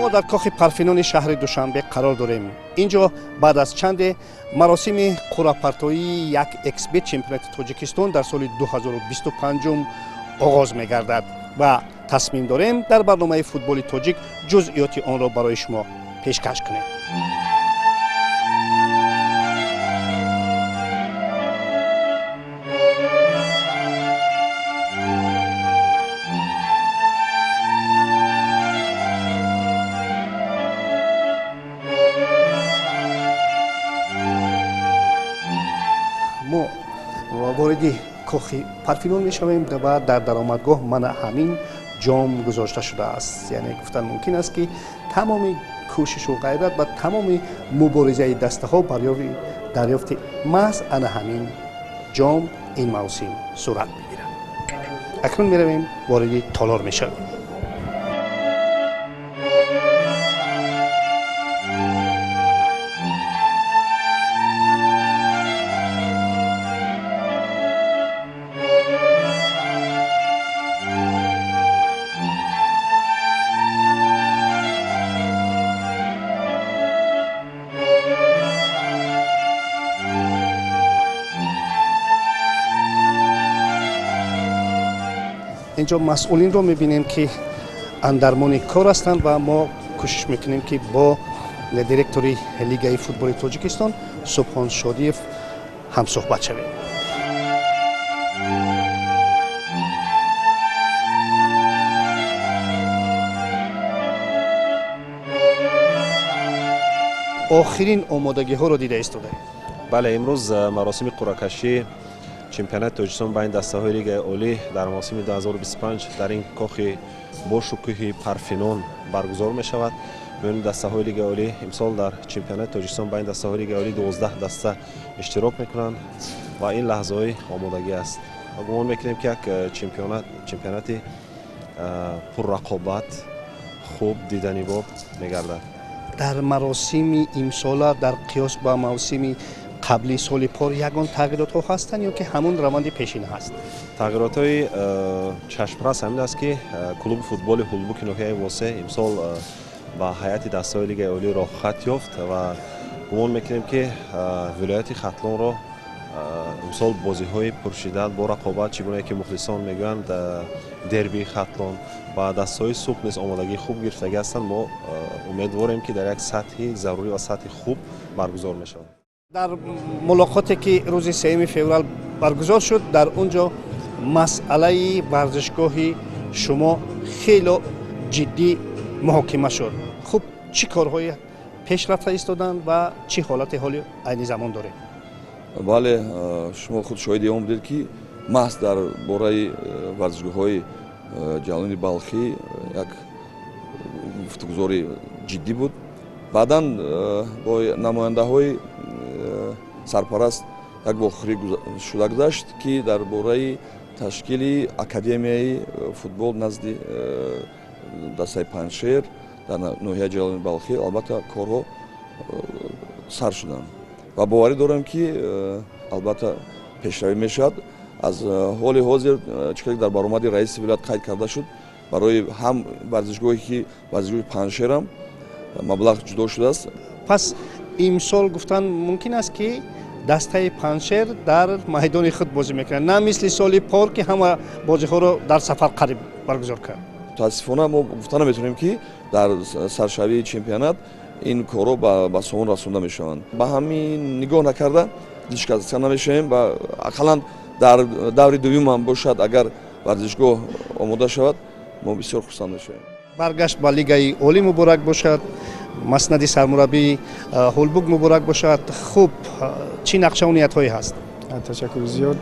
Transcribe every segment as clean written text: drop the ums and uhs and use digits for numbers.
Мо дар кохи Парфинони шаҳри Душанбе қарор дорем. Ин ҷо баъд аз чанде маросими қуръапартоии як xBet чемпионати Тоҷикистон дар соли 2025 оғоз мегардад ва тасмим дорем дар барномаи Футболи тоҷик ҷузъиёти онро барои шумо пешкаш кунем. Мо вориди кохи Парфинон мешавем ва дар даромадгоҳ мана ҳамин ҷом гузошта шудааст. Яъне гуфтан мумкин аст, ки тамоми кӯшишу ғайрат ва тамоми муборизаи дастаҳо барои дарёфти маҳз ана ҳамин ҷом ин мавсим сурат мегирад. Акнун меравем, вориди толор мешавем. Инҷо масъулинро мебинем, ки андармони кор ҳастанд, ва мо кӯшиш мекунем, ки бо директори Лигаи футболи Тоҷикистон Субҳон Шодиев ҳамсӯҳбат шавем. Охирин омодагиҳоро дида истодаем. Бале, имрӯз маросими қуръакашӣ чемпионати Тоҷикистон байни дастаҳои Лигаи олӣ дар мавсими 2025 дар ин кохи бошукӯҳи Парфинон баргузор мешавад. Миёни дастаҳои Лигаи олӣ имсол дар чемпионати Тоҷикистон байни дастаҳои Лигаи олӣ 12 даста иштирок мекунанд ва ин лаҳзаҳои омодагӣ аст. Ва гумон мекунем, ки як чемпионати пуррақобат, хуб, диданибоб мегардад. Дар маросими имсола дар қиёс ба мавсими қабли соли пор ягон тағйиротҳо ҳастанд ё ки ҳамун раванди пешина ҳаст? Тағйиротҳои чашмрас ҳамин аст, ки клуби футболи Ҳулбуки ноҳияи Восе имсол ба ҳайати дастаҳои Лигаи олӣ роҳхат ёфт ва гумон мекунем, ки вилояти Хатлонро имсол бозиҳои пуршиддат бо рақобат, чӣ гунае ки мухлисон мегӯянд, дербии Хатлон, ва дастаҳои Суғд низ омодагии хуб гирифтагӣ ҳастанд. Мо умедворем, ки дар як сатҳи зарурӣ ва сатҳи хуб баргузор мешавад. Дар мулоқоте, ки рӯзи 3 феврал баргузор шуд, дар он ҷо масъалаи варзишгоҳи шумо хело ҷиддӣ муҳокима шуд. Хуб, чӣ корҳое пеш рафта истоданд ва чӣ ҳолате ҳоли айни замон дорем? Бале, шумо худ шоҳиди он будед, ки маҳз дар бораи варзишгоҳҳои Ҷалони Балхӣ як гуфтугузори ҷиддӣ буд. Баъдан бо намояндаҳои сарпараст як вохӯрӣ шуда гузашт, ки дар бораи ташкили академияи футбол назди дастаи Панҷшер дар ноҳияи Ҷалоли Балхӣ албатта корҳо сар шуданд ва боварӣ дорам, ки албатта пешравӣ мешавад. Аз ҳоли ҳозир, чӣ дар баромади раиси вилоят қайд карда шуд, барои ҳам варзишгоҳе, ки варзишгоҳи Панҷшерам, маблағ ҷудо шудааст. Пас имсол гуфтан мумкин аст, ки дастаи Панҷшер дар майдони худ бозӣ мекунад, на мисли соли пор, ки ҳама бозиҳоро дар сафар қариб баргузор кард. Мутаассифона, мо гуфта наметавонем, ки дар саршавии чемпионат ин корҳо ба сомон расонда мешаванд. Ба ҳамин нигоҳ накарда, дилшикаста намешавем ва ақаллан дар даври дуюм ҳам бошад, агар варзишгоҳ омода шавад, мо бисёр хурсанд мешавем. Баргашт ба Лигаи олӣ муборак бошад, маснади сармураббии Ҳулбук муборак бошад. Хуб, чӣ нақшаву ниятҳое ҳаст? Ташаккури зиёд.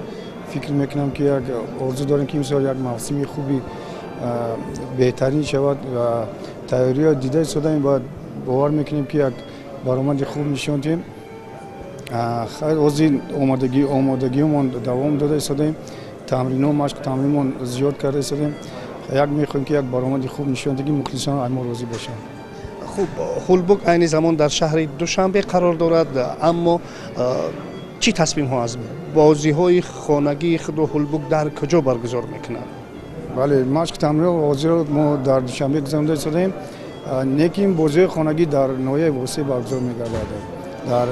Фикр мекунам, ки як орзу дорем, ки имсол як мавсими хуби, беҳтарин шавад ва тайёриҳо дида истодаем ва бовар мекунем, ки як баромади хуб нишон диҳем. Ҳозир омодагиҳомон давом дода истодаем, тамринҳо, машқу тамринмон зиёд карда истодаем. Як мехоҳем, ки як баромади хуб нишон диҳем, мухлисон аз мо розӣ бошанд. Хуб, Ҳулбук айни замон дар шаҳри Душанбе қарор дорад, аммо чӣ тасмимҳо аст? Бозиҳои хонагии худро Ҳулбук дар куҷо баргузор мекунад? Бале, машқу тамринҳо ҳозир мо дар Душанбе гузаронда истодаем. Лекин бозиҳои хонагӣ дар ноҳияи Восеъ баргузор мегардад. Дар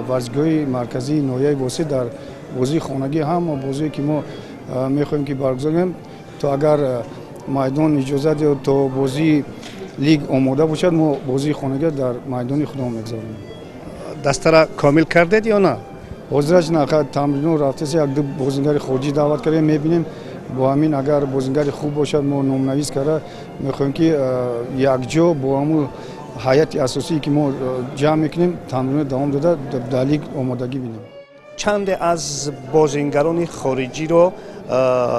варзишгоҳи марказии ноҳияи Восеъ дар бозии хонагӣ ҳама бозие ки мо мехоҳем ки баргузор кунем, то агар майдон иҷозат диҳад, то бозии лиг омода бошад, мо бозии хонагӣ дар майдони худамон мегузаронем. Дастара комил кардед ё на? Ҳозираш на, тамринҳо рафтаст, як ду бозингари хориҷӣ даъват кардем, мебинем бо ҳамин агар бозингари хуб бошад, мо номнавис карда мехоҳем ки якҷо бо ҳамун ҳайати асосие ки мо ҷамъ мекунем, тамринҳо давом дода дар лиг омодагӣ бинем. Чанде аз бозингарони хориҷиро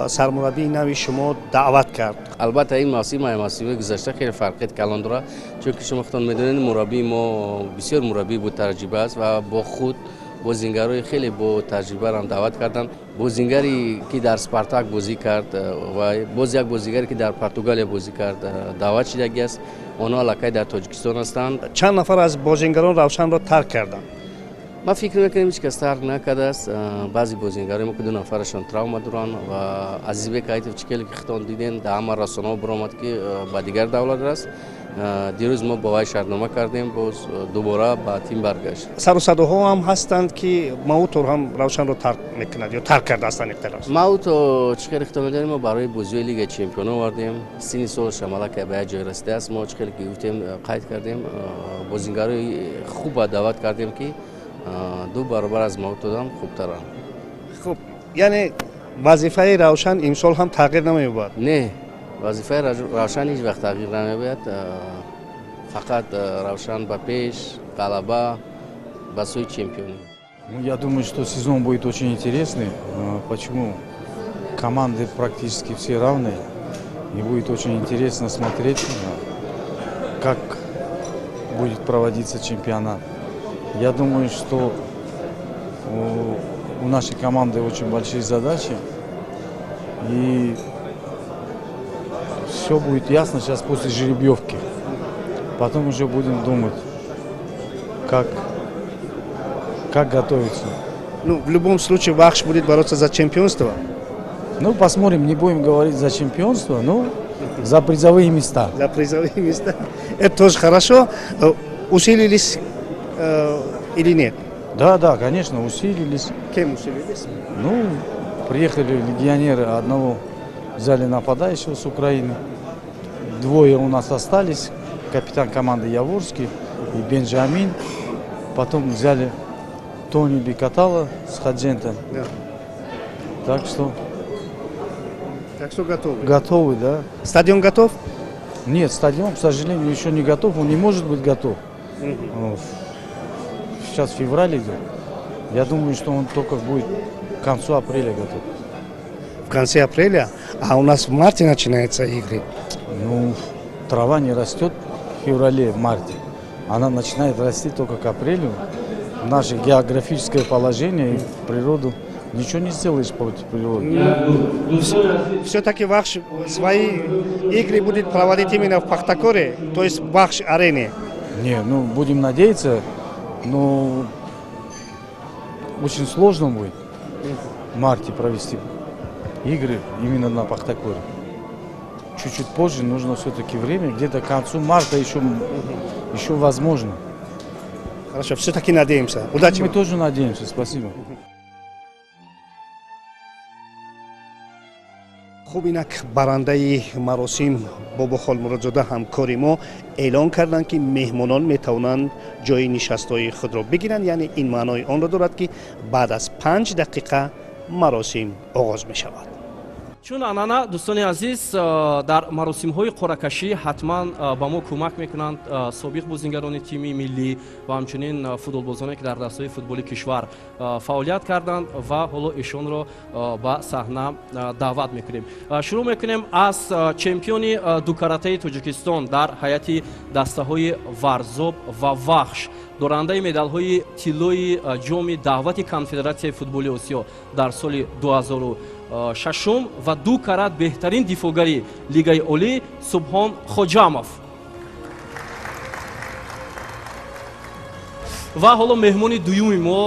сармураббии нави шумо даъват кард? Албатта, ин мавсим аз мавсимҳои гузашта хеле фарқият калон дорад, чунки шумо худтон медонед, мураббии мо бисёр мураббии ботаҷриба аст ва бо худ бозингарои хеле бо таҷрибаам даъват карданд. Бозингаре ки дар Спартак бозӣ кард ва боз як бозингаре ки дар Португалия бозӣ кард, даъват шидагӣ аст. Онҳо аллакай дар Тоҷикистон ҳастанд. Чанд нафар аз бозингарон Равшанро тарк карданд? Ман фикр мекунам, ҳеҷ кас тарк накардааст. Баъзе бозингарои мо ки ду нафарашон травма доранд ва Азизбек Айтов, чӣ хеле ки худтон дидем, дар ҳама расонаҳо баромад ки ба дигар давлат раст. Дирӯз мо бо вай шартнома кардем, боз дубора ба тим баргашт. Сару садоҳо ҳам ҳастанд ки Маутор ҳам Равшанро тарк мекунад ё тарк кардааст, аниқтар аст. Мауто, чӣ хеле худтон медонем, мо барои бозиҳои Лигаи чемпионо овардем. Синни солаш аллакай ба як ҷой расидааст. Мо, чӣ хеле ки гуфтем, қайд кардем, бозингарои хуба даъват кардем ки ду баробар аз Маутодам хубтаранд. Хуб, яъне вазифаи Равшан имсол ҳам тағйир намеёбад? Не, вазифаи Равшан ҳеҷ вақт тағйир намеёбад. Фақат Равшан ба пеш, ғалаба, ба сӯи чемпионӣ. Ну, я думаю, что сезон будет очень интересный. Почему? Команды практически все равные. И будет очень интересно смотреть, как будет проводиться чемпионат. Я думаю, что у нашей команды очень большие задачи. И все будет ясно сейчас после жеребьевки. Потом уже будем думать, как готовиться. Ну, в любом случае, Вахш будет бороться за чемпионство? Ну, посмотрим, не будем говорить за чемпионство, но за призовые места. За призовые места. Это тоже хорошо. Усилились или нет? Да, конечно, усилились. Кем усилились? Ну, приехали легионеры, одного взяли нападающего с Украины. Двое у нас остались, капитан команды Яворский и Бенджамин. Потом взяли Тони Бикатала с Хаджента. Да. Так что... Так что готовы? Готовы, да. Стадион готов? Нет, стадион, к сожалению, еще не готов. Он не может быть готов. Сейчас февраль идет. Я думаю, что он только будет к концу апреля готов. В конце апреля? А у нас в марте начинаются игры. Ну, трава не растет в феврале, в марте. Она начинает расти только к апрелю. Наше географическое положение и природу ничего не сделаешь против природы. Все-таки Вахш свои игры будет проводить именно в Пахтакоре, то есть в Вахш-арене. Не, ну будем надеяться, но очень сложно будет в марте провести игры именно на Пахтакоре. Чуть-чуть позже нужно все-таки время, где-то к концу марта еще возможно. Хорошо, все-таки надеемся. Удачи. Мы тоже надеемся, спасибо. Хуб, инак барандаи маросим Бобохол Муродзода, ҳамкори мо, эълон карданд, ки меҳмонон метавонанд ҷои нишастҳои худро бигиранд. Яъне ин маънои онро дорад, ки баъд аз 5 дақиқа маросим оғоз мешавад. Чун анъана, дӯстони азиз, дар маросимҳои қуръакашӣ ҳатман ба мо кӯмак мекунанд собиқ бозингарони тими миллӣ ва ҳамчунин футболбозоне, ки дар дастаҳои футболи кишвар фаъолият карданд, ва ҳоло эшонро ба саҳна даъват мекунем. Шурӯъ мекунем аз чемпиони дукаратаи Тоҷикистон дар ҳайати дастаҳои Варзоб ва Вахш, дорандаи медалҳои тиллои ҷоми даъвати Конфедератсияи футболи Осиё дар соли 2006 ва ду карат беҳтарин дифоъгари Лигаи олӣ Субҳон Хоҷамов. Ва ҳоло меҳмони дуюми мо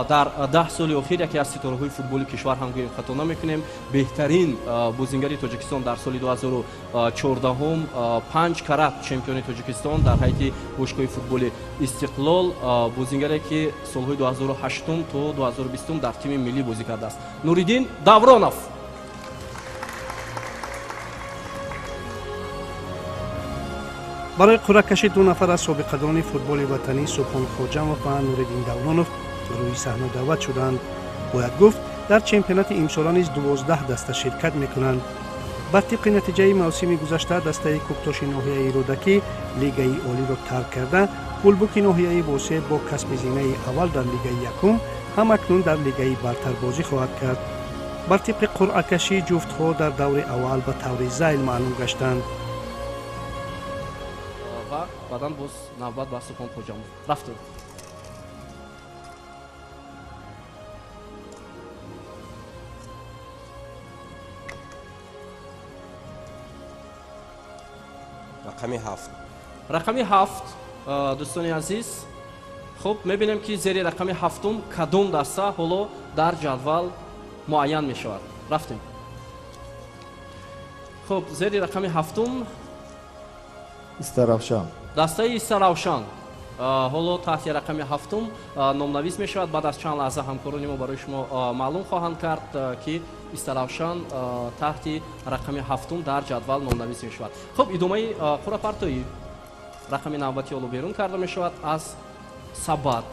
дар 10 соли охир яке аз ситораҳои футболи кишвар ҳам гӯем хато намекунем, беҳтарин бозингари Тоҷикистон дар соли 2014, 5 карат чемпиони Тоҷикистон дар ҳайати бошгоҳи футболи Истиқлол, бозингаре ки солҳои 2008 то 2020 дар тими миллӣ бозӣ кардааст, Нуриддин Давронов. Барои қуръакашӣ ду нафар аз собиқадорони футболи ватанӣ, Субҳон Хоҷамов ва Нуриддин Давронов, рӯи саҳна даъват шуданд. Бояд гуфт, дар чемпионати имсола низ 12 даста ширкат мекунанд. Бар тибқи натиҷаи мавсими гузашта, дастаи Кӯктоши ноҳияи Рӯдакӣ Лигаи Олиро тарк карда, Ҳулбуки ноҳияи Восе бо касби зинаи аввал дар Лигаи якум ҳам акнун дар Лигаи бартар бозӣ хоҳад кард. Бар тибқи қуръакашӣ ҷуфтҳо дар даври аввал ба таври зайл маълум гаштанд. Ва баъдан боз навбат ба Субҳон Хоҷамов. Рафтем. Рақами 7. Рақами 7, дӯстони азиз. Хуб, мебинем, ки зери рақами ҳафтум кадом даста ҳоло дар ҷадвал муайян мешавад. Рафтем. Хуб, зери рақами ҳафтум Истаравшан. Дастаи Истаравшан ҳоло таҳти рақами ҳафтум номнавис мешавад. Баъд аз чанд лаҳза ҳамкорони мо барои шумо маълум хоҳанд кард, ки Истаравшан таҳти рақами ҳафтум дар ҷадвал номнавис мешавад. Хуб, идомаи қуръапартоӣ. Рақами навбати ҳоло берун карда мешавад аз сабад.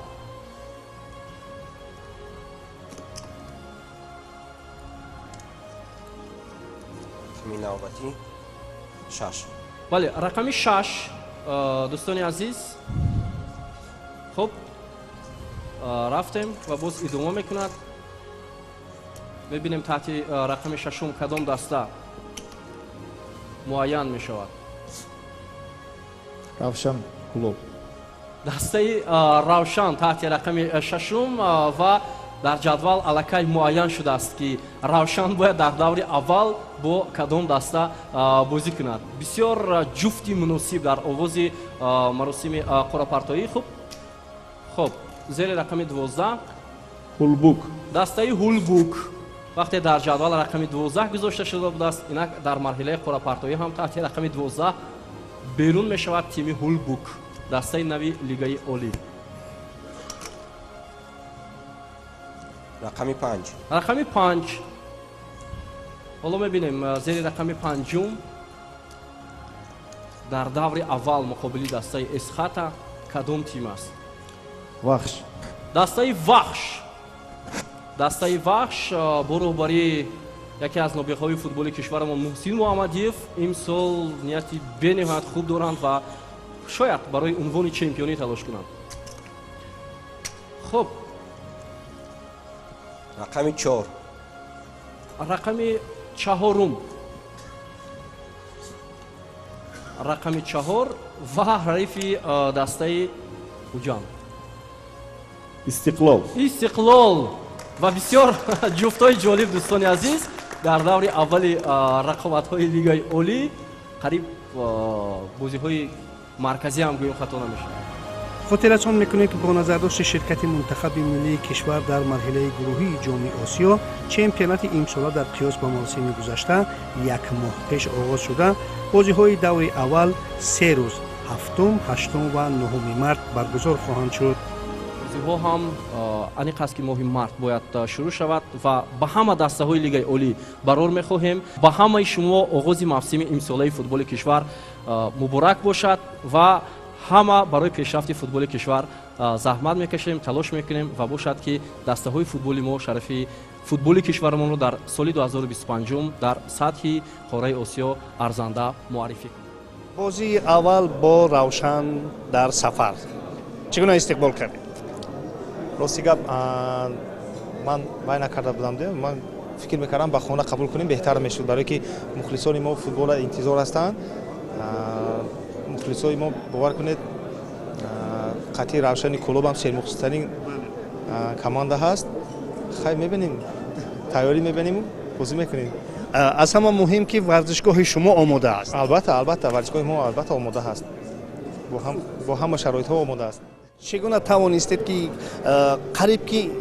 Рақами навбатӣ 6. Бале, рақами 6, дӯстони азиз. Хуб, рафтем ва боз идома мекунад. Мебинем, таҳти рақами шашум кадом даста муайян мешавад. Равшан клуб. Дастаи Равшан таҳти рақами шашум, ва дар ҷадвал аллакай муайян шудааст, ки Равшан бояд дар даври аввал бо кадом даста бозӣ кунад. Бисёр ҷуфти муносиб дар оғози маросими қуръапартоӣ. Хуб, хуб, зери рақами 12 Ҳулбук. Дастаи Ҳулбук. Вақте дар ҷадвал рақами 12 гузошта шуда будааст, инак дар марҳилаи қуръапартоӣ ҳам таҳти рақами 12 берун мешавад тими Ҳулбук, дастаи нави Лигаи Олӣ. Рақами 5. Рақами 5. Ҳоло мебинем, зери рақами панҷум дар даври аввал муқобили дастаи Эсхата кадом тим аст? Вахш. Дастаи Вахш. Дастаи Вахш бо роҳбарии яке аз нобиғаҳои футболи кишварамон Муҳсин Муҳаммадиев имсол нияти бениҳоят хуб доранд ва шояд барои унвони чемпионӣ талош кунанд. Хуб. Рақами 4. Рақами чаҳорум. Рақами 4 ва ҳарифи дастаи Хуҷанд. Истиқлол. Истиқлол. Ва бисёр ҷуфтҳои ҷолиб, дӯстони азиз, дар даври аввали рақобатҳои Лигаи Олӣ, қариб бозиҳои марказӣ ҳам гӯем хато намешавад. Хотиррасон мекунем, ки бо назардошти ширкати мунтахаби миллии кишвар дар марҳилаи гурӯҳии Ҷоми Осиё, чемпионати имсола дар қиёс ба мавсими гузашта як моҳ пеш оғоз шуда, бозиҳои даври аввал се рӯз, ҳафтум, ҳаштум ва нуҳуми март баргузор хоҳанд шуд. Бозиҳо ҳам аниқ аст, ки моҳи март бояд шурӯъ шавад, ва ба ҳама дастаҳои Лигаи Олӣ барор мехоҳем. Ба ҳамаи шумо оғози мавсими имсолаи футболи кишвар муборак бошад, ва ҳама барои пешрафти футболи кишвар заҳмат мекашем, талош мекунем, ва бошад, ки дастаҳои футболи мо шарафи футболи кишварамонро дар соли 2025 дар сатҳи қораи Осиё арзанда муаррифӣ кунанд. Бозии аввал бо Равшан дар сафар чӣ гуна истиқбол кардед? Рости гап, ман вай накарда будам. Ман фикр мекардам, ба хона қабул кунем беҳтар мешуд, барое ки мухлисони мо футболро интизор ҳастанд. Мухлисои мо, бовар кунед, қатъи Равшани Кӯлобам сермухлистарин команда ҳаст. Хай, мебинем, тайёрӣ мебинем, бозӣ мекунем. Аз ҳама муҳим, ки варзишгоҳи шумо омода аст. Албатта, албатта, варзишгоҳи мо албатта омода ҳаст, бо ҳама шароитҳо омода аст. Чӣ гуна тавонистед, ки қариб ки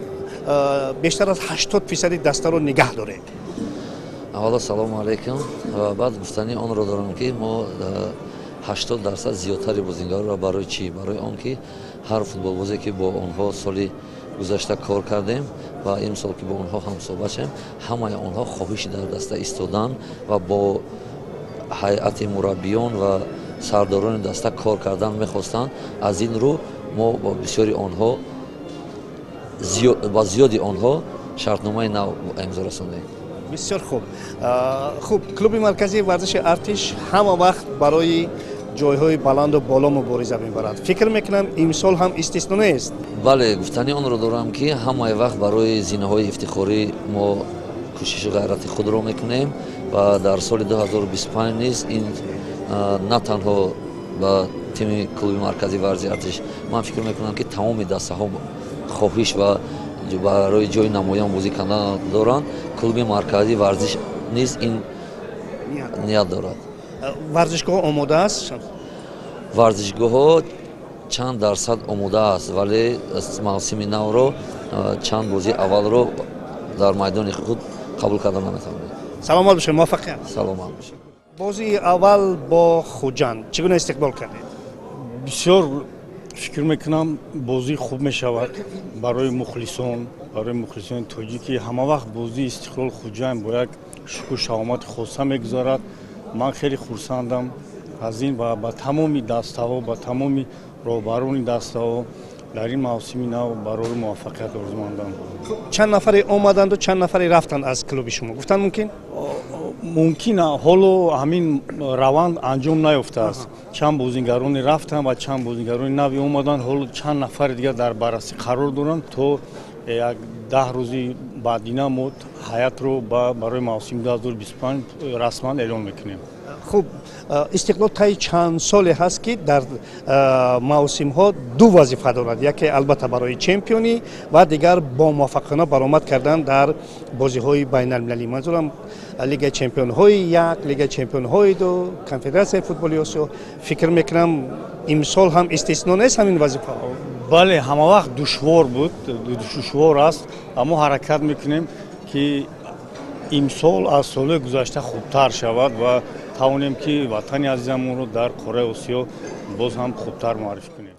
бештар аз 80% дастаро нигаҳ доред? Аввало, салому алайкум, ва баъд гуфтани онро дорам, ки мо 80% зиёдтари бозингарро барои чӣ? Барои он ки ҳар футболбозе, ки бо онҳо соли гузашта кор кардем ва имсол ки бо онҳо ҳамсӯҳбат шавем, ҳамаи онҳо хоҳиши дар даста истодан ва бо ҳайати мураббиён ва сардорони даста кор кардан мехостанд. Аз ин рӯ мо бо бисёри онҳо, ба зиёди онҳо шартномаи нав имзо расондем. Бисёр хуб. Хуб, клуби марказии варзиши Артиш ҳама вақт барои ҷойҳои баланду боло мубориза мебарад. Фикр мекунам, имсол ҳам истисно нест. Бале, гуфтани онро дорам, ки ҳамаи вақт барои зинаҳои ифтихорӣ мо кӯшишу ғайрати худро мекунем ва дар соли 2025 низ ин на танҳо ба тими клуби марказии варзиши Артиш, ман фикр мекунам, ки тамоми дастаҳо хоҳиш ва барои ҷои намоён бозӣ кардан доранд. Клуби марказии варзиш низ ин ният дорад. Варзишгоҳ омода аст? Варзишгоҳҳо чанд дарсад омода аст, вале мавсими навро, чанд бозии аввалро дар майдони худ қабул карда наметавонем. Саломат бошед, муваффақият. Саломат бошед. Бозии аввал бо Хуҷанд чӣ гуна истиқбол кардед? Бисёр фикр мекунам, бозӣ хуб мешавад барои мухлисон, барои мухлисони тоҷикӣ. Ҳама вақт бозии Истиқлол Хуҷанд бо як шукӯҳу шаҳомати хоса мегузарад. Ман хеле хурсандам аз ин ва ба тамоми дастаҳо, ба тамоми роҳбарони дастаҳо дар ин мавсими нав барои муваффақият орзумандам. Чанд нафаре омаданду чанд нафаре рафтанд аз клуби шумо, гуфтан мумкин? Мумкин, ҳоло ҳамин раванд анҷом наёфтааст. Чанд бозингароне рафтанд ва чанд бозингарони нави омаданд. Ҳоло чанд нафари дигар дар баррасӣ қарор доранд. То як 10 рӯзи баъдина мо ҳайатро барои мавсими 2025 расман эълон мекунем. Хуб, Истиқлол таи чанд соле ҳаст, ки дар мавсимҳо ду вазифа дорад: яке, албатта, барои чемпионӣ ва дигар бо муваффақиёна баромад кардан дар бозиҳои байналмилалӣ. Манзурам лигаи чемпионҳои як, лигаи чемпионҳои ду, конфедератсияи футболи Осиё. Фикр мекунам, имсол ҳам истисно нест ҳамин вазифа. Бале, ҳама вақт душвор буд, душвор аст, аммо ҳаракат мекунем, ки имсол аз солҳои гузашта хубтар шавад ва тавонем, ки ватани азизамонро дар қораи Осиё боз ҳам хубтар муаррифӣ кунем.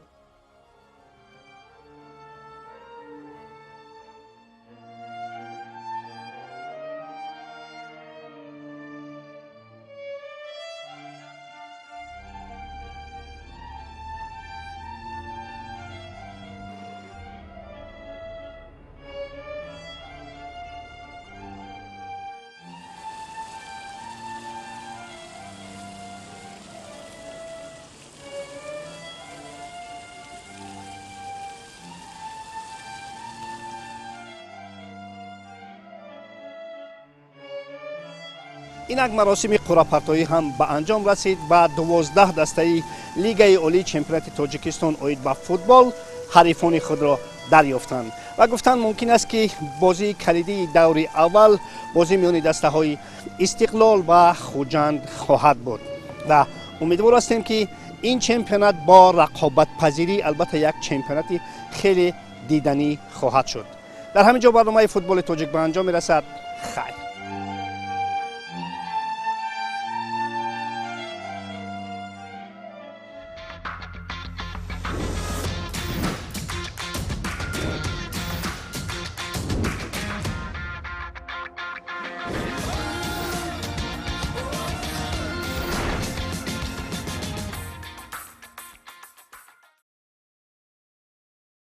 Инак, маросими қуръапартоӣ ҳам ба анҷом расид ва 12 дастаи лигаи олии чемпионати Тоҷикистон оид ба футбол ҳарифони худро дарёфтанд ва гуфтан мумкин аст, ки бозии калидии даври аввал бозӣ миёни дастаҳои Истиқлол ва Хуҷанд хоҳад буд ва умедвор ҳастем, ки ин чемпионат бо рақобатпазирӣ, албатта, як чемпионати хеле диданӣ хоҳад шуд. Дар ҳамин ҷо барномаи Футболи тоҷик ба анҷом мерасад. Хайр.